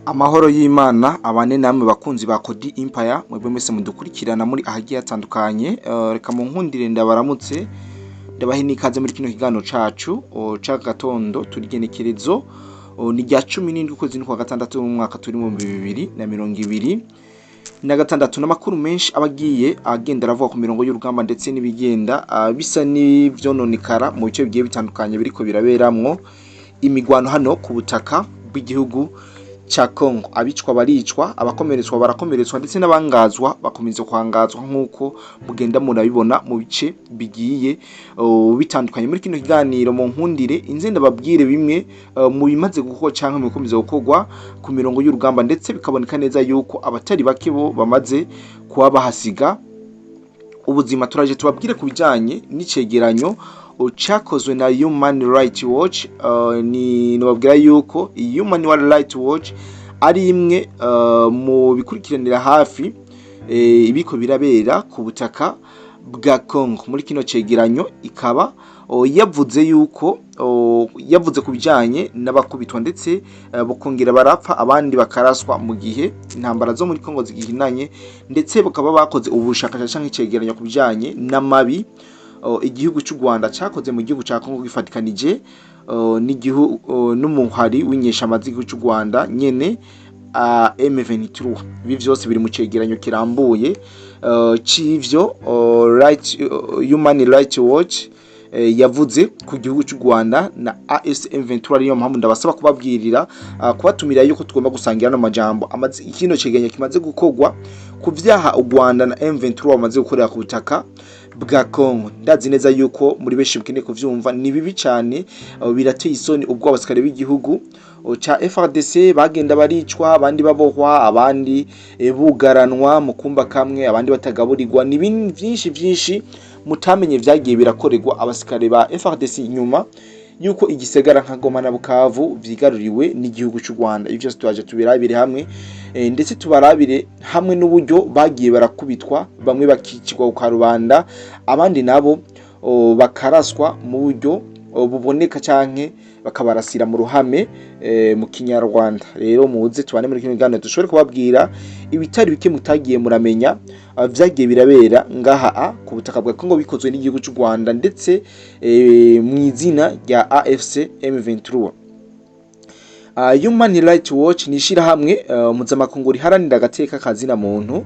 Amahoro y'Imana abane namwe bakunzi ba Kodi Empire, mwebwe mwese mudukurikirana muri ahagiye hatandukanye. Reka mu nkundire ndabaramutse, ndabahe n'ikaze muri kino kiganiro cacu c'agatondo. Turigenekerezo ni rya 17 ukwezi kwa gatandatu mu mwaka turi mu 2026, n'amakuru menshi aba agiye agenda aravuga ku mirongo y'urugamba ndetse n'ibigenda bisa n'ivyononekara mu bice bigiye bitandukanye biriko biraberamwo imigwano hano ku butaka bw'igihugu ca Congo. Abicwa baricwa, abakomeretswa barakomeretswa, ndetse n'abangazwa bakomeza kwangazwa nk'uko mugenda murabibona mu bice bigiye bitandukanye. Muri kino kiganiro mu nkundire inze ndababwire bimwe mu bimaze gukorwa canke mu bikomeza gukorwa ku mirongo y'urugamba, ndetse bikaboneka neza yuko abatari bake bo bamaze kuba bahasiga ubuzima. Turaje tubabwire ku bijanye n'icegeranyo cakozwe na Human Rights Watch. Ni nababwira yuko Human Rights Watch ari imwe mu bikurikiranira hafi ibiko birabera ku butaka bwa Congo. Muri kino cegeranyo ikaba yavuze yuko yavuze ku bijanye n'abakubitwa ndetse bakongera barapfa, abandi bakaraswa mu gihe intambara zo muri Congo zigihinanye, ndetse bakaba bakoze ubushakashatsi canke icegeranyo ku bijanye n'amabi igihugu cy'u Rwanda cakoze mu gihugu ca Congo gifatikanije n'igihugu n'umuhari w'inyeshamba z'igihugu cy'u Rwanda nyene M23. Ibi vyose biri mu cegeranyo kirambuye c'ivyo Human Rights Watch yavuze ku gihugu cy'u Rwanda na AFC M23. Ariyo mpamvu ndabasaba kubabwirira, kubatumira yuko tugomba gusangira no majambo amaze kino cegeranyo kimaze gukorwa ku vyaha u Rwanda na M23 bamaze gukorera ku butaka bwa Congo. Ndazi neza yuko muri benshi mukeneye kuvyumva. Ni bibi cyane, birateye isoni ubwo abasirikare b'igihugu ca FARDC bagenda baricwa, abandi babohwa, abandi bugaranwa mu kumba kamwe, abandi batagaburirwa. Ni ibintu vyinshi vyinshi mutamenye vyagiye birakorerwa abasirikare ba FARDC inyuma yuko igisagara nka Goma na Bukavu vyigaruriwe n'igihugu cy'u Rwanda. Ivyo vyose twaje tubirabire hamwe, ndetse tubarabire hamwe n'uburyo bagiye barakubitwa, bamwe bakicirwa ku karubanda, abandi nabo bakaraswa mu buryo buboneka canke bakabarasira mu ruhame mu Kinyarwanda. Rero muze tubane muri kino kiganiro, dushobore kubabwira ibitari bike mutagiye muramenya vyagiye birabera ngaha ku butaka bwa Congo bikozwe n'igihugu cy'u Rwanda ndetse mu izina rya AFC M23. Human Rights Watch ni ishirahamwe mpuzamakungu riharanira agateka kazina muntu,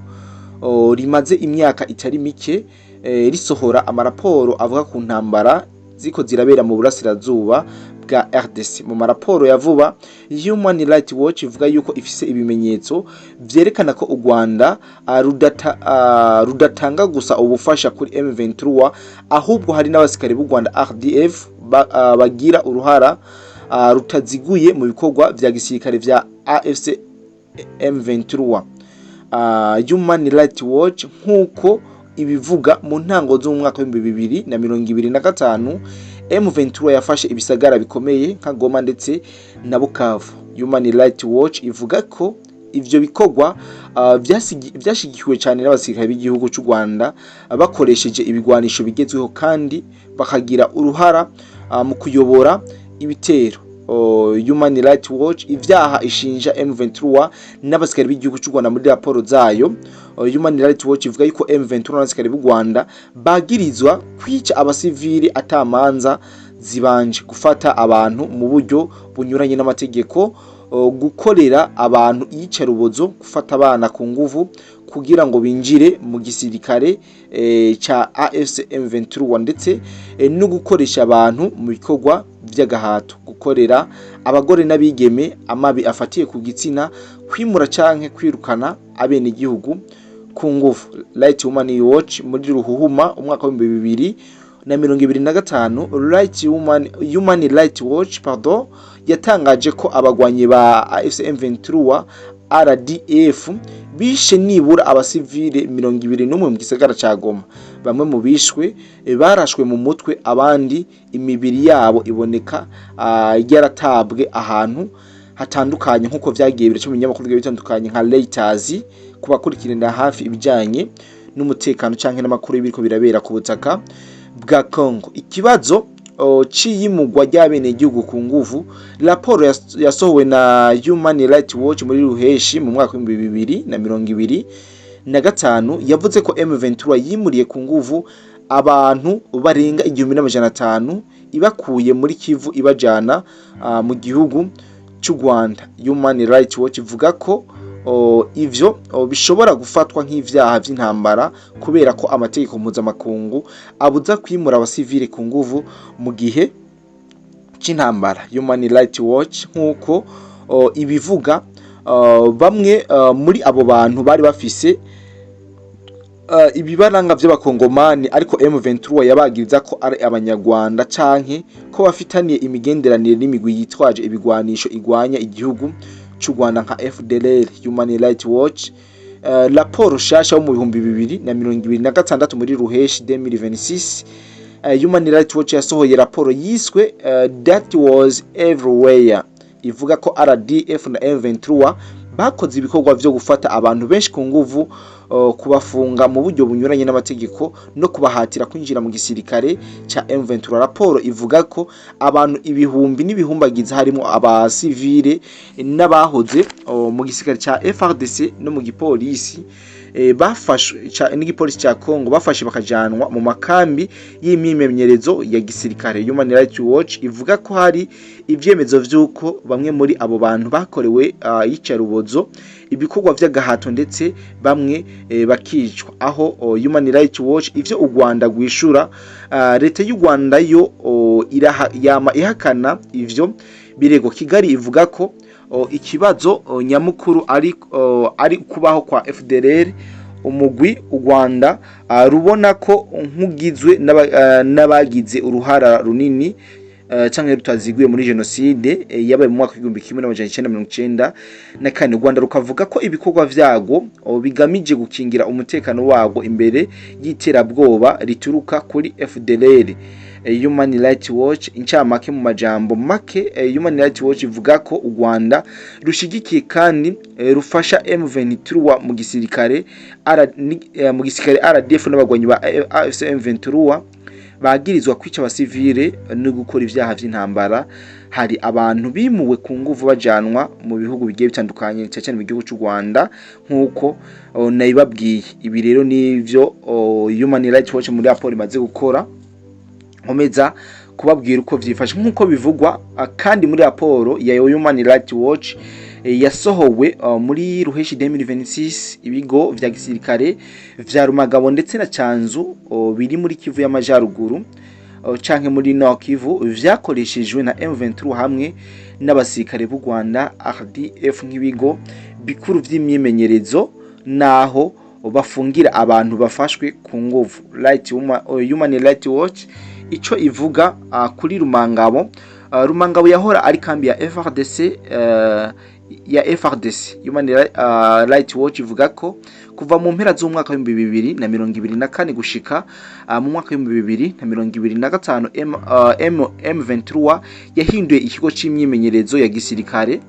rimaze imyaka itari mike risohora amaraporo avuga ku ntambara ziko zirabera mu burasirazuba bwa RDC. Mu maraporo ya vuba, Human Rights Watch ivuga yuko ifise ibimenyetso vyerekana ko u Rwanda rudatanga gusa ubufasha kuri M23, ahubwo hari n'abasikari b'u Rwanda RDF bagira uruhara rutaziguye mu bikorwa vya gisirikare vya AFC M23. Human Rights Watch nk'uko ibivuga, mu ntango z'umwaka w'2025 M23 yafashe ibisagara bikomeye nka Goma ndetse na Bukavu. Human Rights Watch ivuga ko ivyo bikorwa vyashigikiwe cyane n'abasirikare b'igihugu cy'u Rwanda bakoresheje ibigwanisho bigezweho kandi bakagira uruhara mu kuyobora ibitero. Human Rights Watch ivyaha ishinja M23 n'abasikari b'igihugu cy'u Rwanda muri raporo zayo, Human Rights Watch ivuga yuko M23 n'abasikari b'u Rwanda bagirizwa kwica abasivili atamanza zibanje, gufata abantu mu buryo bunyuranye n'amategeko, gukorera abantu iyicarubozo, gufata abana ku nguvu kugira ngo binjire mu gisirikare ca AFC M23, ndetse no gukoresha abantu mu bikorwa vy'agahato, gukorera abagore n'abigeme amabi afatiye ku gitsina, kwimura canke kwirukana abenegihugu ku nguvu. Right Woman Watch muri Ruhuhuma umwaka w'2025, Right Woman, Human Rights Watch, pardon, yatangaje ko abagwanyi ba AFC M23 RDF bishe nibura abasivile 21 mu gisagara ca Goma. Bamwe mu bishwe barashwe mu mutwe, abandi imibiri yabo iboneka yaratabwe ahantu hatandukanye, nk'uko vyagiye biraca mu binyamakuru bigiye bitandukanye nka Reuters, kubakurikiranira hafi ibijanye n'umutekano canke n'amakuru y'ibiriko birabera ku butaka bwa Congo. Ikibazo c'iyimugwa ry'abenegihugu ku nguvu. Raporo yasohowe na Human Rights Watch muri Ruheshi mu mwaka w'2025 yavuze ko M23 yimuriye ku nguvu abantu barenga 1500, ibakuye muri Kivu ibajana mu gihugu c'u Rwanda. Human Rights Watch ivuga ko ivyo bishobora gufatwa nk'ivyaha vy'intambara, kubera ko amategeko mpuzamakungu abuza kwimura abasivile ku nguvu mu gihe c'intambara. Human Rights Watch nk'uko ibivuga, bamwe muri abo bantu bari bafise ibibaranga vy'abakongomani, ariko M23 yabagiriza ko ari abanyarwanda canke ko bafitaniye imigenderanire n'imigwi yitwaje ibigwanisho igwanya igihugu c'u Rwanda nka FDLR. Human Rights Watch, raporo shasha yo mu 2026, muri Ruheshi 2026, Human Rights Watch yasohoye raporo yiswe "That Was Everywhere", ivuga ko RDF na M23 bakoze ibikorwa vyo gufata abantu benshi ku nguvu, kubafunga mu buryo bunyuranye n'amategeko no kubahatira kwinjira mu gisirikare ca M23. Raporo ivuga ko abantu ibihumbi n'ibihumbagiza, harimo abasivile n'abahoze mu gisirikare ca FARDC no mu gipolisi, bafashwe n'igipolisi ca Congo, bafashe bakajanwa mu makambi y'imyimenyerezo ya gisirikare. Human Rights Watch ivuga ko hari ivyemezo vy'uko bamwe muri abo bantu bakorewe iyicarubozo, ibikorwa vy'agahato, ndetse bamwe bakicwa. Aho Human Rights Watch ivyo u Rwanda rwishura, leta y'u Rwanda yo yama ihakana ivyo birego. Kigali ivuga ko ikibazo nyamukuru ari kubaho kwa FDLR, umugwi u Rwanda rubona ko nk'ugizwe n'abagize uruhara runini canke rutaziguye muri jenoside yabaye mu mwaka w'1994. U Rwanda rukavuga ko ibikorwa vyago bigamije gukingira umutekano wago imbere y'iterabwoba rituruka kuri FDLR. Human Rights Watch, incamake, mu majambo make, Human Rights Watch ivuga ko u Rwanda rushigikiye kandi rufasha M23 mu gisirikare mu gisirikare RDF n'abagwanyi ba AFC M23 bagirizwa kwica abasivile no gukora ivyaha vy'intambara. Hari abantu bimuwe ku nguvu bajanwa mu bihugu bigiye bitandukanye, cyane cyane mu gihugu cy'u Rwanda, nk'uko nabibabwiye. Ibi rero nivyo Human Rights Watch muri raporo imaze gukora. Nkomeza kubabwira uko vyifashe nk'uko bivugwa kandi muri raporo ya Human Rights Watch yasohowe muri Ruheshi 2026, ibigo vya gisirikare vya Rumangabo ndetse na Canzu biri muri Kivu y'Amajaruguru canke muri Nord Kivu vyakoreshejwe na M23 hamwe n'abasirikare b'u Rwanda RDF nk'ibigo bikuru vy'imyimenyerezo naho bafungira abantu bafashwe ku nguvu. Human Rights Watch ico ivuga kuri Rumangabo, Rumangabo yahora ari kambi ya FARDC, ya FARDC. Human Rights Watch ivuga ko kuva mu mpera z'umwaka w'2024 gushika mu mwaka w'2025, M23 yahinduye ikigo c'imyimenyerezo ya gisirikare.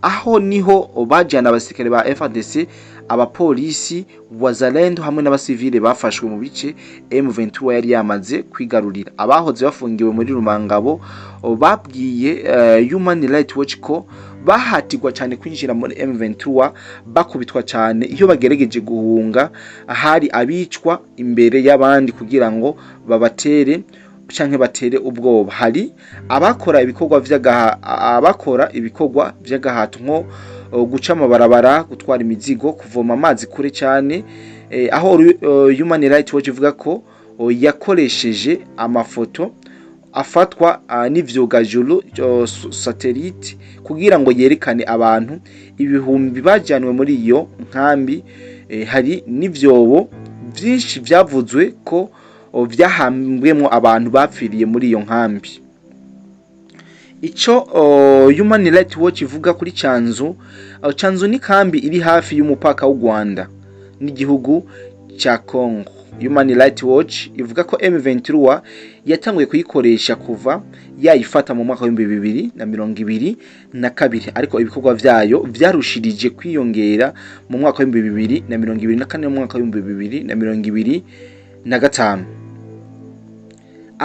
Aho niho bajana abasirikare ba FARDC, abapolisi, Wazalendo hamwe n'abasivile bafashwe mu bice M23 yari yamaze kwigarurira. Abahoze bafungiwe muri Rumangabo babwiye Human Rights Watch ko bahatirwa cyane kwinjira muri M23, bakubitwa cyane iyo bagerageje guhunga. Hari abicwa imbere y'abandi kugira ngo babatere canke batere ubwoba. Hari abakora ibikorwa vy'agahato nko guca amabarabara, gutwara imizigo, kuvoma amazi kure cyane, aho Human Rights Watch ivuga ko yakoresheje amafoto afatwa n'ivyogajuru satellite kugira ngo yerekane abantu ibihumbi bajyanwe muri iyo nkambi. Hari n'ivyobo vyinshi vyavuzwe ko vyahambwemwo abantu bapfiriye muri iyo nkambi. Ico Human Rights Watch ivuga kuri Canzu, Canzu ni kambi iri hafi y'umupaka w'u Rwanda n'igihugu ca Congo. Human Rights Watch ivuga ko M23 yatanguye kuyikoresha kuva yayifata mu mwaka w'2022, ariko ibikorwa vyayo vyarushirije kwiyongera mu mwaka w'2024 no mu mwaka w'2025.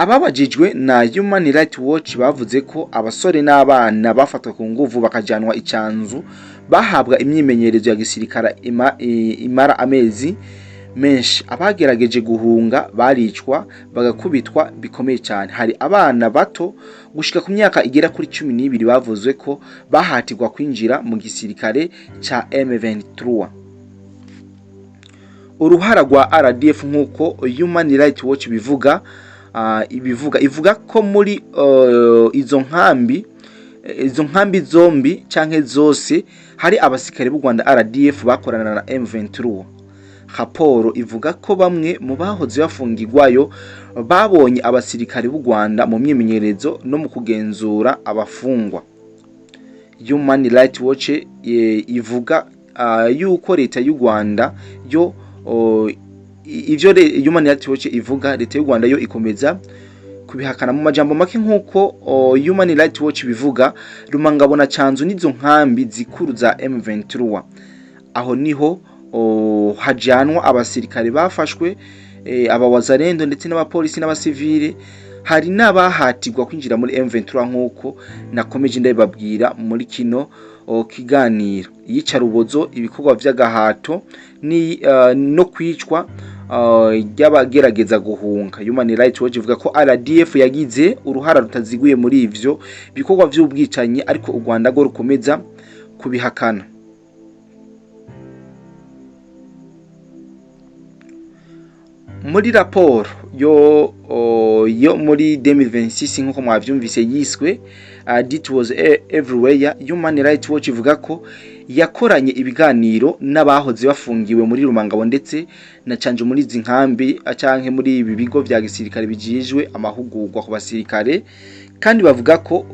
Ababajijwe na Human Rights Watch bavuze ko abasore n'abana bafatwa ku nguvu bakajanwa i Canzu, bahabwa imyimenyerezo ya gisirikare imara amezi menshi. Abagerageje guhunga baricwa, bagakubitwa bikomeye cyane. Hari abana bato gushika ku myaka igera kuri 12 bavuzwe ko bahatirwa kwinjira mu gisirikare ca M23. Uruhara rwa RDF, nk'uko Human Rights Watch bivuga, ibivuga ivuga ko muri izo nkambi zombi canke zose hari abasirikare b'u Rwanda RDF bakorana na M23. Raporo ivuga ko bamwe mu bahoze bafungirwayo babonye abasirikare b'u Rwanda mu myimenyerezo no mu kugenzura abafungwa. Human Rights Watch ivuga yuko leta y'u Rwanda yo ivyo Human Rights Watch ivuga, leta y'u Rwanda yo ikomeza kubihakana. Mu majambo make, nk'uko Human Rights Watch bivuga, Rumangabo na Canzu nizo nkambi zikuru za M23. Aho niho hajanwa abasirikare bafashwe, abawazalendo ndetse n'abapolisi n'abasivile. Hari n'abahatirwa kwinjira muri M23, nk'uko nakomeje ndabibabwira muri kino kiganiro. Iyicarubozo, ibikorwa vy'agahato ni no kwicwa ry'abagerageza guhunga. Human Rights Watch ivuga ko RDF yagize uruhara rutaziguye muri ivyo bikorwa vy'ubwicanyi, ariko u Rwanda rwo rukomeza kubihakana. Muri raporo yo muri 2026, nk'uko mwavyumvise, yiswe "It Was Everywhere", Human Rights Watch ivuga ko yakoranye ibiganiro n'abahoze bafungiwe muri Rumangabo ndetse na Canzu, muri izi nkambi canke muri ibi bigo vya gisirikare bijejwe amahugurwa ku basirikare, kandi bavuga ko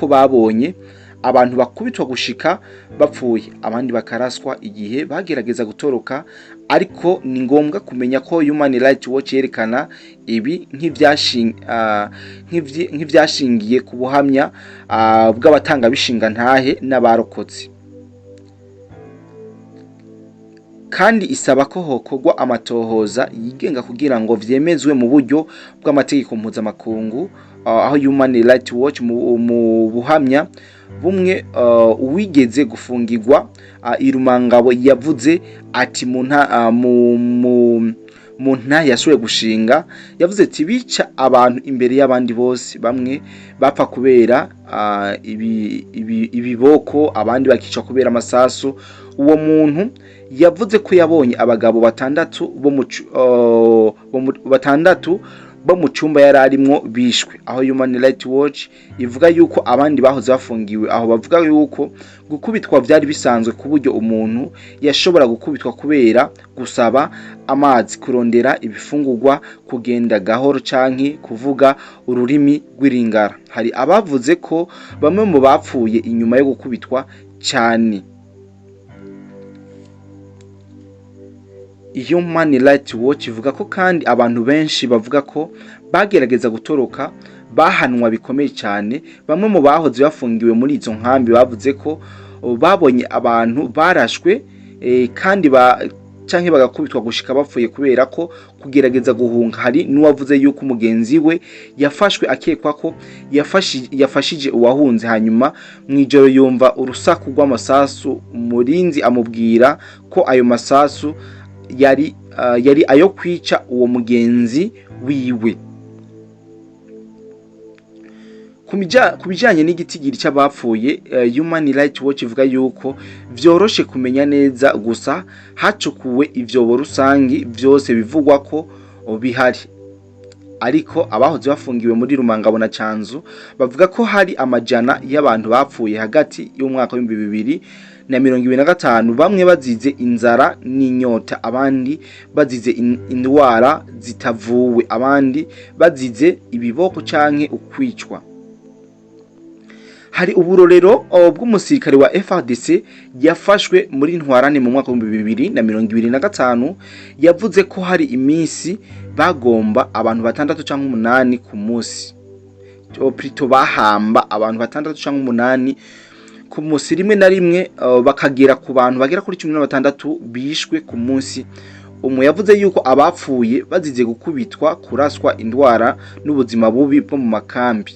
babonye abantu bakubitwa gushika bapfuye, abandi bakaraswa igihe bagerageza gutoroka. Ariko ni ngombwa kumenya ko Human Rights Watch yerekana ibi nk'ivyashingiye ku buhamya bw'abatangabishinga ntahe n'abarokotse, kandi isaba ko hokorwa amatohoza yigenga kugira ngo vyemezwe mu buryo bw'amategeko mpuzamakungu. Aho Human Rights Watch mu buhamya bumwe, uwigeze gufungirwa i Rumangabo yavuze ati mu nta yashoboye gushinga, yavuze ati: "Bica abantu imbere y'abandi bose. Bamwe bapfa kubera ibiboko, abandi bakica kubera amasasu." Uwo muntu yavuze ko yabonye abagabo batandatu bo mu cyumba yari arimwo bishwe. Aho Human Rights Watch ivuga yuko abandi bahoze bafungiwe aho bavuga yuko gukubitwa vyari bisanzwe, ku buryo umuntu yashobora gukubitwa kubera gusaba amazi, kurondera ibifungurwa, kugenda gahoro canke kuvuga ururimi rw'iringara. Hari abavuze ko bamwe mu bapfuye inyuma yo gukubitwa cyane. Human Rights Watch ivuga ko kandi abantu benshi bavuga ko bagerageza gutoroka bahanwa bikomeye cyane. Bamwe mu bahoze bafungiwe muri izo nkambi bavuze ko babonye abantu barashwe kandi ba canke bagakubitwa gushika bapfuye kubera ko kugerageza guhunga. Hari n'uwavuze yuko umugenzi we yafashwe akekwa ko yafashije uwahunze, hanyuma mw'ijoro yumva urusaku rw'amasasu, umurinzi amubwira ko ayo masasu yari ayo kwica uwo mugenzi wiwe. Ku bijanye n'igitigiri c'abapfuye, Human Rights Watch ivuga yuko vyoroshe kumenya neza gusa hacukuwe ivyobo rusangi vyose bivugwa ko bihari. Ariko abahoze bafungiwe muri Rumangabo na Canzu bavuga ko hari amajana y'abantu bapfuye hagati y'umwaka w'2025, bamwe bazize inzara n'inyota, abandi bazize indwara zitavuwe, abandi bazize ibiboko canke ukwicwa. Hari uburorero bw'umusirikare wa FARDC yafashwe muri Ntwarane mu mwaka w'2025, yavuze ko hari iminsi bagomba abantu batandatu canke umunani ku munsi, plutôt bahamba abantu batandatu canke umunani ku munsi, rimwe na rimwe bakagera ku bantu bagera kuri 16 bishwe ku munsi. Umwe yavuze yuko abapfuye bazize gukubitwa, kuraswa, indwara n'ubuzima bubi bwo mu makambi.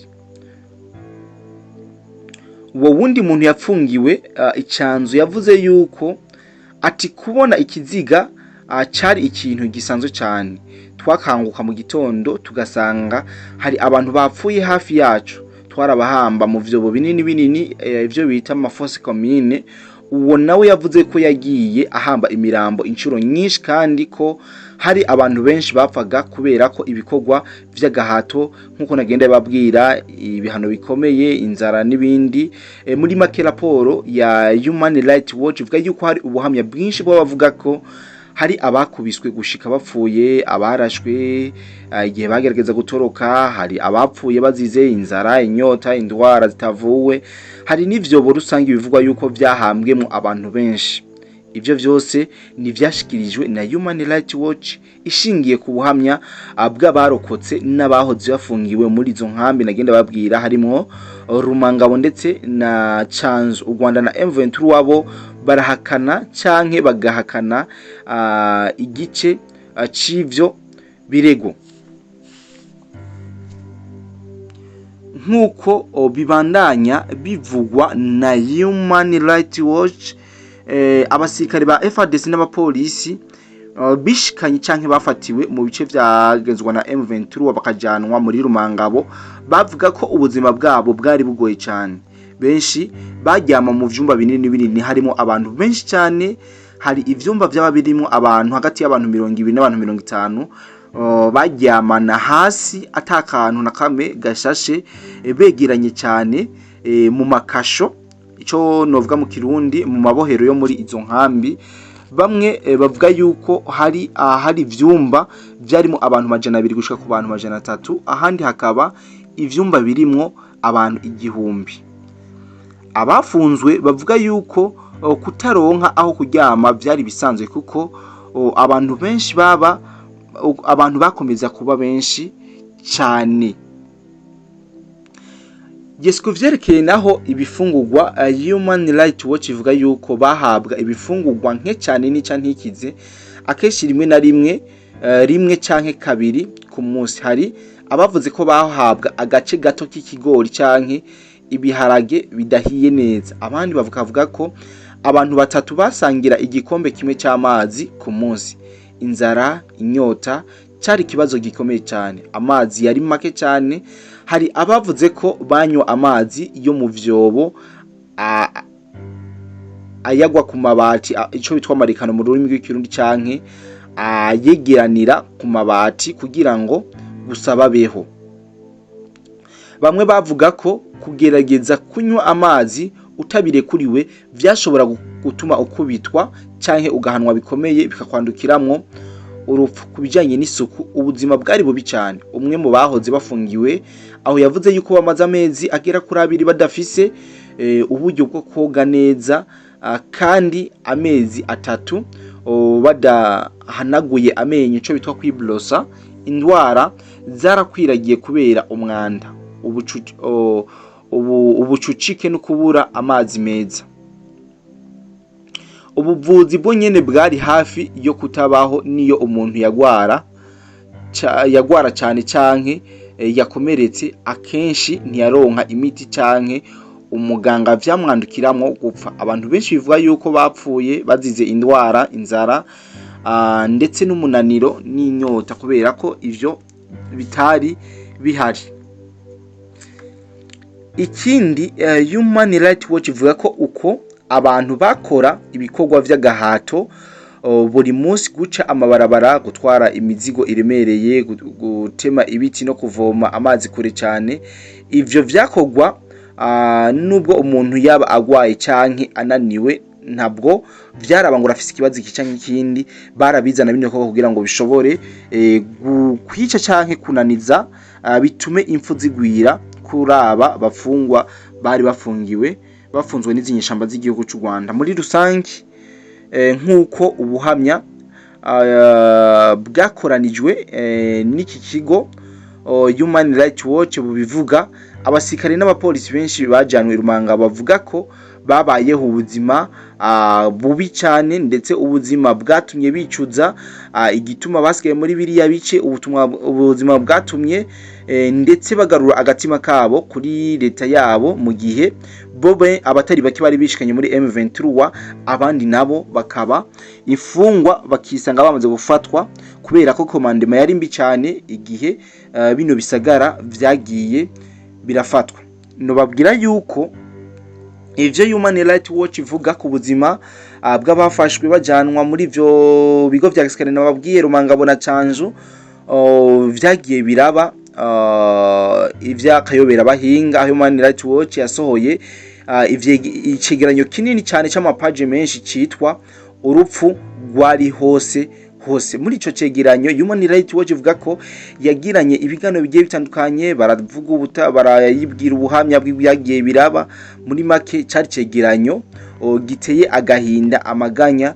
Uwo wundi muntu yapfungiwe icanzu yavuze yuko ati kubona ikiziga cari ikintu gisanzwe cyane, twakanguka mu gitondo tugasanga hari abantu bapfuye hafi yacu, twarabahamba mu vyobo binini binini, ivyo bita ama fosses communes. Uwo nawe yavuze ko yagiye ahamba imirambo inshuro nyinshi, kandi ko hari abantu benshi bapfaga kubera ko ibikorwa vy'agahato, nk'uko nagenda babwira, ibihano bikomeye, inzara n'ibindi. Muri make, raporo ya Human Rights Watch ivuga yuko hari ubuhamya bwinshi bw'abavuga ko hari abakubiswe gushika bapfuye, abarashwe igihe bagerageza gutoroka, hari abapfuye bazize inzara, inyota, indwara zitavuwe, hari n'ivyobo rusange bivugwa yuko vyahambwemo abantu benshi. Ivyo vyose ni vyashikirijwe na Human Rights Watch ishingiye ku buhamya bw'abarokotse n'abahoze bafungiwe muri izo nkambi nagenda babwira, harimwo Rumangabo ndetse na Canzu. U Rwanda na M23 wabo barahakana canke bagahakana igice c'ivyo birego. Nk'uko bibandanya bivugwa na Human Rights Watch, abasirikare ba FARDC n'abapolisi bishikanye canke bafatiwe mu bice vyagenzwa na M23 bakajanwa muri Rumangabo bavuga ko ubuzima bwabo bwari bugoye cyane. Benshi baryama mu vyumba binini binini harimo abantu benshi cyane. Hari ivyumba vyaba birimo abantu hagati y'abantu 20 n'abantu 50, baryamana hasi atakantu na kamwe gashashe, begeranye cyane, mu makasho, ico novuga mu Kirundi mu mabohero yo muri izo nkambi. Bamwe bavuga yuko hari ahari ivyumba vyarimo abantu 200 gushika ku bantu 300, ahandi hakaba ivyumba birimwo abantu 1000. Abafunzwe bavuga yuko kutaronka aho kuryama vyari bisanzwe, kuko abantu benshi baba abantu bakomeza kuba benshi cyane. Yes, ku vyerekeye naho ibifungurwa, Human Rights Watch ivuga yuko bahabwa ibifungurwa nke cyane nica ntikize, akenshi rimwe na rimwe rimwe canke kabiri ku munsi. Hari abavuze ko bahabwa agace gato k'ikigori canke ibiharage bidahiye neza. Abandi bavuga ko abantu batatu basangira igikombe kimwe cy'amazi ku munsi. Inzara, inyota cyari ikibazo gikomeye cyane. Amazi yari make cyane. Hari abavuze ko banywa amazi yo mu vyobo, ayagwa ku mabati, ico bitwa amarikano mu rurimi rw'Ikirundi, canke ayegeranira ku mabati kugira ngo gusa babeho. Bamwe bavuga ko kugerageza kunywa amazi utabirekuriwe vyashobora gutuma ukubitwa canke ugahanwa bikomeye, bikakwandukiramwo urupfu. Ku bijanye n'isuku, ubuzima bwari bubi cyane. Umwe mu bahoze bafungiwe aho yavuze yuko bamaze amezi agera kuri 2 badafise uburyo bwo koga neza, kandi amezi 3 badahanaguye amenyo, ico bitwa kwiblosa. Indwara zarakwiragiye kubera umwanda, ubucucike no kubura amazi meza. Ubuvuzi bwo nyene bwari hafi yo kutabaho. Niyo umuntu yagwara cyane canke yakomeretse, akenshi ntiyaronka imiti canke umuganga, vyamwandukiramwo gupfa. Abantu benshi bivuga yuko bapfuye bazize indwara, inzara, ndetse n'umunaniro n'inyota, kubera ko ivyo bitari bihari. Ikindi, Human Rights Watch ivuga ko uko abantu bakora ibikorwa vy'agahato buri munsi, guca amabarabara, gutwara imizigo iremereye, gutema ibiti no kuvoma amazi kure cyane, ivyo vyakorwa nubwo umuntu yaba agwaye canke ananiwe. Ntabwo vyaraba ngo urafise ikibazo iki canke ikindi, barabizana bino bikorwa kugira ngo bishobore kwica canke kunaniza, bitume impfu zigwira kuraba bafungwa bari bafungiwe bafunzwe n'izi nyeshamba z'igihugu c'u Rwanda. Muri rusange, nk'uko ubuhamya bwakoranijwe n'iki kigo Human Rights Watch bubivuga, abasirikare n'abapolisi benshi bajanwe i Rumanga bavuga ko Babayeho ubuzima bubi cyane, ndetse ubuzima bwatumye bicuza igituma basigaye muri biriya bice, ubutumwa ubuzima bwatumye ndetse bagarura agatima kabo kuri leta yabo, mu gihe bobe abatari bake bari bishikanye muri M23, abandi nabo bakaba imfungwa, bakisanga bamaze gufatwa kubera ko commandement yari mbi cyane igihe bino bisagara vyagiye birafatwa. Nobabwira yuko ivyo Human Rights Watch ivuga ku buzima bw'abafashwe bajanwa muri ivyo bigo vya gisirikare nababwiye, Rumangabo na Canzu, vyagiye biraba ivy'akayobera bahinga. Human Rights Watch yasohoye icegeranyo kinini cyane c'amapaje menshi citwa "Urupfu rwari hose hose". Muri ico cegeranyo, Human Rights Watch ivuga ko yagiranye ibiganiro bigiye bitandukanye, baravuga ubuta, barayibwira ubuhamya bw'ibyagiye biraba. Muri make, cari cegeranyo giteye agahinda, amaganya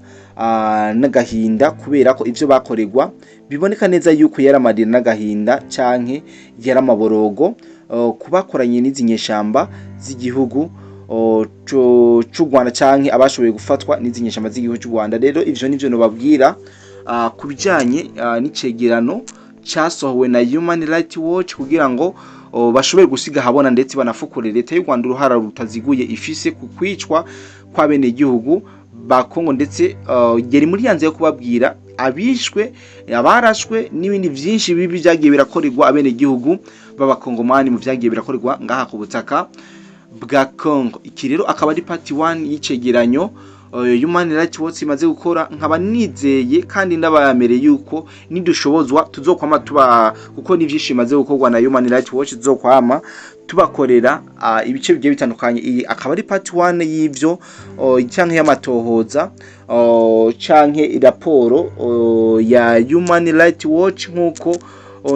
n'agahinda, kubera ko ivyo bakorerwa biboneka neza yuko yari amarira n'agahinda canke yari amaborogo kubakoranye n'izi nyeshamba z'igihugu c'u Rwanda canke abashoboye gufatwa n'izi nyeshamba z'igihugu c'u Rwanda. Rero ivyo nivyo nobabwira ku bijanye n'icegerano casohowe na Human Rights Watch kugira ngo bashobore gusiga habona ndetse banafukure leta y'u Rwanda uruhara rutaziguye ifise ku kwicwa kw'abenegihugu ba Kongo, ndetse yari muri yanze yo kubabwira abishwe, abarashwe n'ibindi vyinshi bibi vyagiye birakorerwa abenegihugu b'abakongomani mu vyagiye birakorerwa ngaha ku butaka bwa Congo. Iki rero akaba ari part 1 y'icegeranyo Human Rights Watch imaze gukora. Nkaba nizeye kandi ndabayamereye yuko nidushobozwa tuzokwama tuba, kuko ni vyinshi bimaze gukorwa na Human Rights Watch, tuzokwama tubakorera ibice bigiye bitandukanye. Iyi akaba ari part 1 y'ivyo canke y'amatohoza canke raporo ya Human Rights Watch, nkuko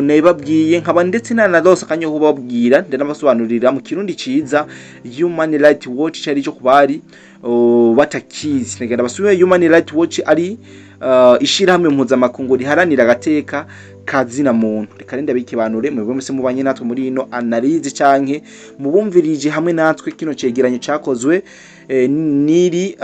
nabibabwiye. Nkaba ndetse nanarose akanya ko kubabwira, ndanabasobanurira mu Kirundi ciza Human Rights Watch cari cyo kubari batakizi. Nagenda basubire: Human Rights Watch ari ishirahamwe mpuzamakungu riharanira agateka kazina muntu. Reka renda bikibanure mwebwe mwese mubanye natwe muri ino analyse canke mubumvirije hamwe natwe kino cegeranyo cakozwe niri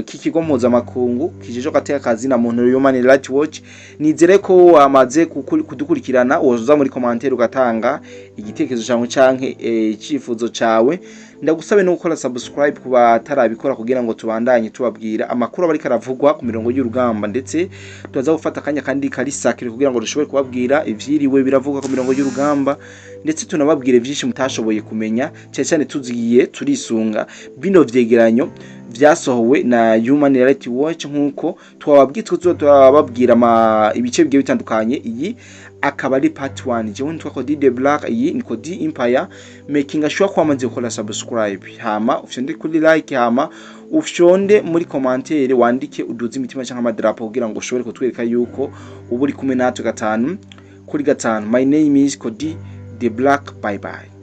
k'ikigo mpuzamakungu kijejwe agateka kazina muntu, Human Rights Watch. Nizere ko wamaze kudukurikirana. Woza muri commentaire ugatanga igitekerezo cyawe canke icifuzo cawe. Ndagusabe no gukora subscribe ku batarabikora kugira ngo tubandanye tubabwira amakuru aba ariko aravugwa ku mirongo y'urugamba, ndetse turaza gufata akanya kandi kari sakire kugira ngo dushobore kubabwira ivyiriwe biravugwa ku mirongo y'urugamba, ndetse tunababwire vyinshi mutashoboye kumenya, cyane cyane tuzigiye turisunga bino vyegeranyo vyasohowe na Human Rights Watch. Nkuko twababwiye, turababwira ibice bigiye bitandukanye. Iyi akaba ari part 1. Jewe nitwa Cody the Black, iyi ni Cody Empire. Making sure ko wamaze gukora subscribe, hama ufyonde kuri like, hama ufyonde muri commentaire, wandike uduze imitima cyangwa amadarapo kugira ngo ushobore kutwereka yuko uba uri kumwe natwe 5 kuri 5. My name is Cody the Black. Bye bye.